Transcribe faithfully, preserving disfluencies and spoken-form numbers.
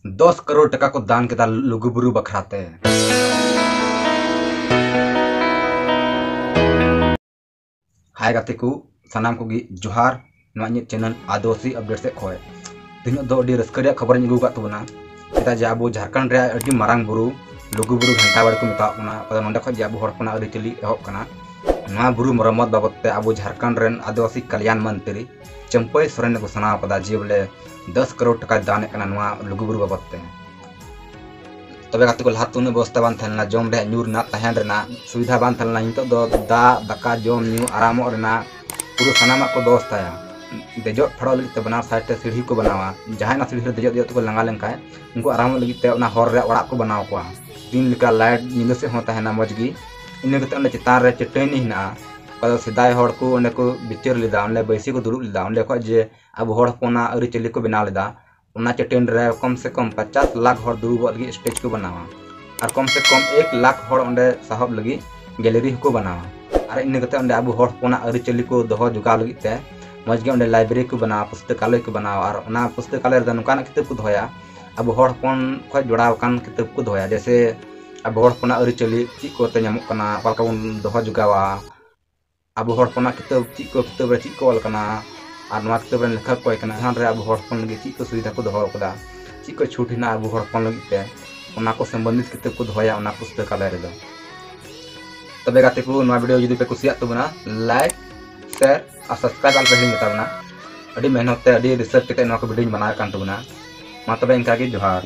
ᱫᱚᱥ ᱠᱟᱨᱳᱲ ᱴᱟᱠᱟ ᱠᱚ ᱫᱟᱱ ᱠᱮᱫᱟ ᱞᱩᱜᱩᱵᱩᱨᱩ ᱵᱟᱠᱷᱨᱟ ᱛᱮ᱾ ᱦᱟᱭ ᱜᱟᱛᱮ ᱠᱚ, ᱥᱟᱱᱟᱢ ᱠᱚᱜᱮ ᱡᱚᱦᱟᱨ᱾ ᱱᱚᱣᱟ ᱤᱧᱟᱹᱜ ᱪᱮᱱᱮᱞ ᱟᱹᱫᱤᱵᱟᱹᱥᱤ ᱟᱯᱰᱮᱴ ᱥᱮᱫ ᱠᱷᱚᱱ ᱛᱮᱦᱮᱧ ᱫᱚ ᱟᱹᱰᱤ ᱨᱟᱹᱥᱠᱟᱹ ᱨᱮᱭᱟᱜ ᱠᱷᱚᱵᱚᱨᱤᱧ ᱟᱹᱜᱩ ᱟᱠᱟᱫ ᱛᱟᱵᱚᱱᱟ᱾ ᱪᱮᱫᱟᱜ ᱡᱮ ᱟᱵᱚ ᱡᱷᱟᱲᱠᱷᱚᱸᱰ ᱨᱮᱭᱟᱜ ᱟᱹᱰᱤ ᱢᱟᱨᱟᱝ ᱵᱩᱨᱩ ᱞᱩᱜᱩᱵᱩᱨᱩ ᱜᱷᱟᱱᱴᱟ ᱵᱟᱲᱮ ᱠᱚ ᱢᱮᱛᱟᱣᱟᱜ ᱠᱟᱱᱟ, ᱟᱫᱚ ᱱᱚᱸᱰᱮ ᱠᱷᱚᱱ ᱜᱮ ᱟᱵᱚ ᱦᱚᱲ ᱦᱚᱯᱚᱱᱟᱜ ᱟᱹᱨᱤᱪᱟᱹᱞᱤ ᱮᱦᱚᱵ ᱠᱟᱱᱟ᱾ ᱱᱚᱣᱟ ᱵᱩᱨᱩ ᱢᱚᱨᱚᱢᱚᱛ ᱵᱟᱵᱚᱫ ᱛᱮ ᱟᱵᱚ ᱡᱷᱟᱲᱠᱷᱚᱸᱰ ᱨᱮᱱ ᱟᱹᱫᱤᱵᱟᱹᱥᱤ ᱠᱟᱞᱭᱟᱱ ᱢᱚᱱᱛᱨᱤ ᱪᱟᱹᱢᱯᱟᱹᱭ ᱥᱚᱨᱮᱱ ᱮ ᱜᱷᱳᱥᱚᱱᱟ ᱟᱠᱟᱫᱟ ᱡᱮ ᱵᱚᱞᱮ ᱫᱚᱥ ᱠᱟᱨᱳᱲ ᱴᱟᱠᱟᱭ ᱫᱟᱱᱮᱫ ᱠᱟᱱᱟ ᱱᱚᱣᱟ ᱞᱩᱜᱩᱵᱩᱨᱩ ᱵᱟᱵᱚᱫ ᱛᱮ᱾ ᱛᱚᱵᱮ ᱜᱟᱛᱮ ᱠᱚ, ᱞᱟᱦᱟ ᱛᱮ ᱩᱱᱟᱹᱜ ᱵᱮᱵᱚᱥᱛᱷᱟ ᱵᱟᱝ ᱛᱟᱦᱮᱸ ᱞᱮᱱᱟ, ᱡᱚᱢ ᱨᱮᱭᱟᱜ, ᱧᱩ ᱨᱮᱱᱟᱜ, ᱛᱟᱦᱮᱱ ᱨᱮᱱᱟᱜ ᱥᱩᱵᱤᱫᱷᱟ ᱵᱟᱝ ᱛᱟᱦᱮᱸ ᱞᱮᱱᱟ᱾ ᱱᱤᱛᱚᱜ ᱫᱚ ᱫᱟᱜ, ᱫᱟᱠᱟ, ᱡᱚᱢ, ᱧᱩ, ᱟᱨᱟᱢᱚᱜ ᱨᱮᱱᱟᱜ ᱯᱩᱨᱟᱹ ᱥᱟᱱᱟᱢᱟᱜ ᱠᱚ ᱵᱮᱵᱚᱥᱛᱷᱟᱭᱟ᱾ ᱫᱮᱡᱚᱜ ᱯᱷᱮᱰᱚᱜ ᱞᱟᱹᱜᱤᱫ ᱛᱮ ᱵᱟᱱᱟᱨ ᱥᱟᱭᱤᱰ ᱛᱮ ᱥᱤᱲᱦᱤ ᱠᱚ ᱵᱮᱱᱟᱣᱟ᱾ ᱡᱟᱦᱟᱸᱭ ᱚᱱᱟ ᱥᱤᱲᱦᱤ ᱨᱮ ᱫᱮᱡᱚᱜ ᱫᱮᱡᱚᱜ ᱛᱮᱠᱚ ᱞᱟᱸᱜᱟ ᱞᱮᱱᱠᱷᱟᱱ, ᱩᱱᱠᱩ ᱟᱨᱟᱢᱚᱜ ᱞᱟᱹᱜᱤᱫ ᱛᱮ ᱚᱱᱟ ᱦᱚᱨ ᱨᱮ ᱚᱲᱟᱜ ᱠᱚ ᱵᱮᱱᱟᱣ ᱠᱚᱣᱟ᱾ ᱫᱤᱱ ᱞᱮᱠᱟ ᱞᱟᱭᱤᱴ ᱧᱤᱫᱟᱹ ᱥᱮᱫ ᱦᱚᱸ ᱛᱟᱦᱮᱱᱟ ᱢᱚᱡᱽ ᱜᱮ᱾ ᱤᱱᱟᱹ ᱠᱟᱛᱮ ᱚᱸᱰᱮ ᱪᱮᱛᱟᱱ ᱨᱮ ᱪᱟᱹᱴᱟᱹᱱᱤ ᱦᱮᱱᱟᱜᱼᱟ, ᱚᱠᱟ ᱫᱚ ᱥᱮᱫᱟᱭ ᱦᱚᱲ ᱠᱚ ᱚᱸᱰᱮ ᱠᱚ ᱵᱤᱪᱟᱹᱨ ᱞᱮᱫᱟ, ᱚᱸᱰᱮ ᱵᱟᱹᱭᱥᱤ ᱠᱚ ᱫᱩᱲᱩᱵ ᱞᱮᱫᱟ, ᱚᱸᱰᱮ ᱠᱷᱚᱱ ᱡᱮ ᱟᱵᱚ ᱦᱚᱲ ᱦᱚᱯᱚᱱᱟᱜ ᱟᱹᱨᱤᱪᱟᱹᱞᱤ ᱠᱚ ᱵᱮᱱᱟᱣ ᱞᱮᱫᱟ᱾ ᱚᱱᱟ ᱪᱟᱹᱴᱟᱹᱱᱤ ᱨᱮ ᱠᱚᱢ ᱥᱮ ᱠᱚᱢ ᱯᱚᱪᱟᱥ ᱞᱟᱠᱷ ᱦᱚᱲ ᱫᱩᱲᱩᱵᱚᱜ ᱞᱟᱹᱜᱤᱫ ᱥᱴᱮᱡᱽ ᱠᱚ ᱵᱮᱱᱟᱣᱟ ᱟᱨ ᱠᱚᱢ ᱥᱮ ᱠᱚᱢ ᱮᱠ ᱞᱟᱠᱷ ᱦᱚᱲ ᱚᱸᱰᱮ ᱥᱟᱦᱚᱵ ᱞᱟᱹᱜᱤᱫ ᱜᱮᱞᱟᱨᱤ ᱦᱚᱸᱠᱚ ᱵᱮᱱᱟᱣᱟ᱾ ᱟᱨ ᱤᱱᱟᱹ ᱠᱟᱛᱮ ᱚᱸᱰᱮ ᱟᱵᱚ ᱦᱚᱲ ᱦᱚᱯᱚᱱᱟᱜ ᱟᱹᱨᱤᱪᱟᱹᱞᱤ ᱠᱚ ᱫᱚᱦᱚ ᱡᱚᱜᱟᱣ ᱞᱟᱹᱜᱤᱫ ᱛᱮ ᱢᱚᱡᱽ ᱜᱮ ᱚᱸᱰᱮ ᱞᱟᱭᱵᱨᱮᱨᱤ ᱠᱚ ᱵᱮᱱᱟᱣᱟ, ᱯᱩᱥᱛᱟᱠᱟᱞᱚᱭ ᱠᱚ ᱵᱮᱱᱟᱣᱟ᱾ ᱟᱨ ᱚᱱᱟ ᱯᱩᱥᱛᱟᱠᱟᱞᱚᱭ ᱨᱮᱫᱚ ᱱᱚᱝᱠᱟᱱᱟᱜ ᱠᱤᱛᱟᱹᱵ ᱠᱚ ᱫᱚᱦᱚᱭᱟ, ᱟᱵᱚ ᱦᱚᱲ ᱦᱚᱯᱚᱱ ᱠᱷᱚᱱ ᱡᱚᱲᱟᱣ ᱟᱠᱟᱱ ᱠᱤᱛᱟᱹᱵ ᱠᱚ ᱫᱚᱦᱚᱭᱟ, ᱡᱮᱭᱥᱮ ᱟᱵᱚ ᱦᱚᱲ ᱦᱚᱯᱚᱱᱟᱜ ᱟᱹᱨᱤᱪᱟᱹᱞᱤ ᱪᱮᱫ ᱠᱚᱛᱮ ᱧᱟᱢᱚᱜ ᱠᱟᱱᱟ, ᱚᱠᱟ ᱞᱮᱠᱟ ᱵᱚᱱ ᱫᱚᱦᱚ ᱡᱚᱜᱟᱣᱟ, ᱟᱵᱚ ᱦᱚᱲ ᱦᱚᱯᱚᱱᱟᱜ ᱠᱤᱛᱟᱹᱵ, ᱪᱮᱫ ᱠᱚ ᱠᱤᱛᱟᱹᱵ ᱨᱮ ᱪᱮᱫ ᱠᱚ ᱚᱞ ᱠᱟᱱᱟ, ᱟᱨ ᱱᱚᱣᱟ ᱠᱤᱛᱟᱹᱵ ᱨᱮᱱ ᱞᱮᱠᱷᱚᱠ ᱚᱠᱚᱭ ᱠᱟᱱᱟ, ᱡᱟᱦᱟᱸ ᱨᱮ ᱟᱵᱚ ᱦᱚᱲ ᱦᱚᱯᱚᱱ ᱞᱟᱹᱜᱤᱫ ᱪᱮᱫ ᱠᱚ ᱥᱩᱵᱤᱫᱷᱟ ᱠᱚ ᱫᱚᱦᱚ ᱟᱠᱟᱫᱟ, ᱪᱮᱫ ᱠᱚ ᱪᱷᱩᱴ ᱦᱮᱱᱟᱜᱼᱟ ᱟᱵᱚ ᱦᱚᱲ ᱦᱚᱯᱚᱱ ᱞᱟᱹᱜᱤᱫ ᱛᱮ, ᱚᱱᱟ ᱠᱚ ᱥᱚᱢᱵᱚᱱᱫᱷᱤᱛ ᱠᱤᱛᱟᱹᱵ ᱠᱚ ᱫᱚᱦᱚᱭᱟ ᱚᱱᱟ ᱯᱩᱥᱛᱟᱠᱟᱞᱚᱭ ᱨᱮᱫᱚ᱾ ᱛᱚᱵᱮ ᱜᱟᱛᱮ ᱠᱚ, ᱱᱚᱣᱟ ᱵᱷᱤᱰᱤᱭᱳ ᱡᱩᱫᱤ ᱯᱮ ᱠᱩᱥᱤᱭᱟᱜ ᱛᱟᱵᱚᱱᱟ, ᱞᱟᱭᱤᱠ, ᱥᱮᱭᱟᱨ ᱟᱨ ᱥᱟᱵᱥᱠᱨᱟᱭᱤᱵ ᱟᱞᱚ ᱯᱮ ᱦᱤᱲᱤᱧ ᱢᱮᱛᱟ ᱵᱚᱱᱟ᱾ ᱟᱹᱰᱤ ᱢᱮᱦᱱᱚᱛ ᱛᱮ, ᱟᱹᱰᱤ ᱨᱤᱥᱟᱨᱪ ᱠᱟᱛᱮ ᱱᱚᱣᱟ ᱠᱚ ᱵᱷᱤᱰᱤᱭᱳᱧ ᱵᱮᱱᱟᱣᱮᱫ ᱠᱟᱱ ᱛᱟᱵᱚᱱᱟ᱾ ᱢᱟ ᱛᱚᱵᱮ ᱤᱱᱠᱟ ᱜᱮ, ᱡᱚᱦᱟᱨ᱾